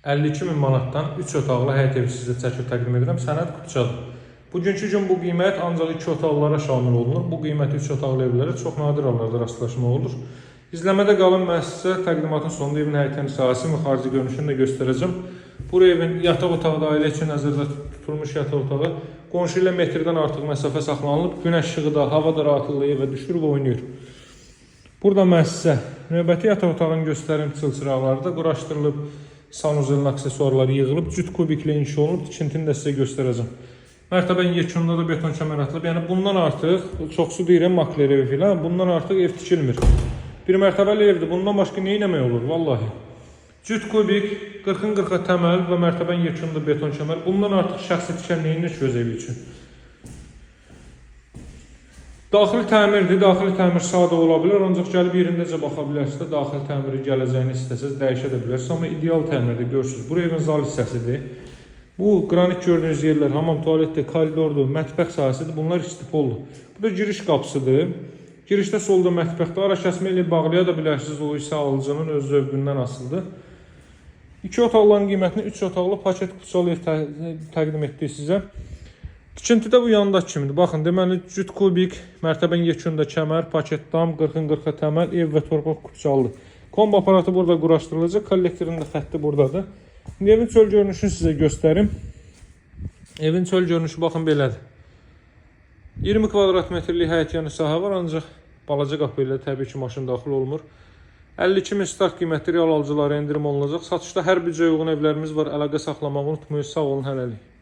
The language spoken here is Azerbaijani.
52 min manatdan 3 otaqlı həyət evi sizə çəkib təqdim edirəm. Sənəd kupçadır. Bugünkü gün bu qiymət ancaq 2 otaqlılara şamil olunur. Bu qiyməti 3 otaqlı evlərə çox nadir hallarda rastlaşmaq olur. İzləmədə qalın, mən sizə təqdimatın sonunda evin həyət sahəsini və xarici görünüşünü də göstərəcəm. Bura evin yataq otağı da ailə üçün nəzərdə tutulmuş yataq otağı. Qonşu ilə metrdən artıq məsafə saxlanılıb. Günəş işığı da, hava da rahatlıqla evə düşür və oynayır. Burada mən sizə növbəti yataq otağını göstərim. Çılçıraqları da quraşdırılıb, sanuzelin aksesuarları yığılıb, cüt kubiklə inşa olunub, tikintini də sizə göstərəcəm. Mərtəbənin yekununda da beton kəmər atılıb. Yəni bundan artıq, çoxsu deyirəm makler evi filan, bundan artıq ev tikilmir. Bir mərtəbəli evdir. Bundan başqa nə etmək olur vallahi? Cüt kubik, 40-ın 40-a təməl və mərtəbənin yekununda beton kəmər. Bundan artıq şəxsi tikən nə edir ki öz evi üçün? Daxili təmirdir. Daxili təmir sadə ola bilər, ancaq gəlib yerindəcə baxa bilərsiniz də, daxili təmiri gələcəyini istəsəz dəyişə də bilərsiniz, amma ideal təmirdir, görürsüz. Bura evin zal hissəsidir. Bu qranit gördüyünüz yerlər hamam, tualetdir, koridordur, mətbəx sahəsidir. Bunlar istipoldur. Bu da giriş qapısıdır. Girişdə solda mətbəxdir. Ara kəsmə ilə bağlaya da bilərsiniz. O isə alıcının öz zövqündən asılıdır. İki otaqların qiymətini 3 otaqlı paket kupçalı ev təqdim etdik sizə. Tikintidə bu yandakı kimidir. Baxın, deməli cüt kubik, mərtəbənin yekununda kəmər, paket dam, 40-ın 40-a təməl, ev və torpaq kupçalıdır. Kombi aparatı burada quraşdırılacaq, kollektorin də xətti buradadır. İndi evin çöl görünüşünü sizə göstərim. Evin çöl görünüşü baxın belədir. 20 kvadrat metrlik həyət yanı sahə var, ancaq balaca qapı ilə təbii ki maşın daxil olmur. 52 min start qiyməti, real alıcılara endirim olunacaq. Satışda hər büdcəyə uyğun evlərimiz var. Əlaqə saxlamağı unutmayın. Sağ olun hələlik.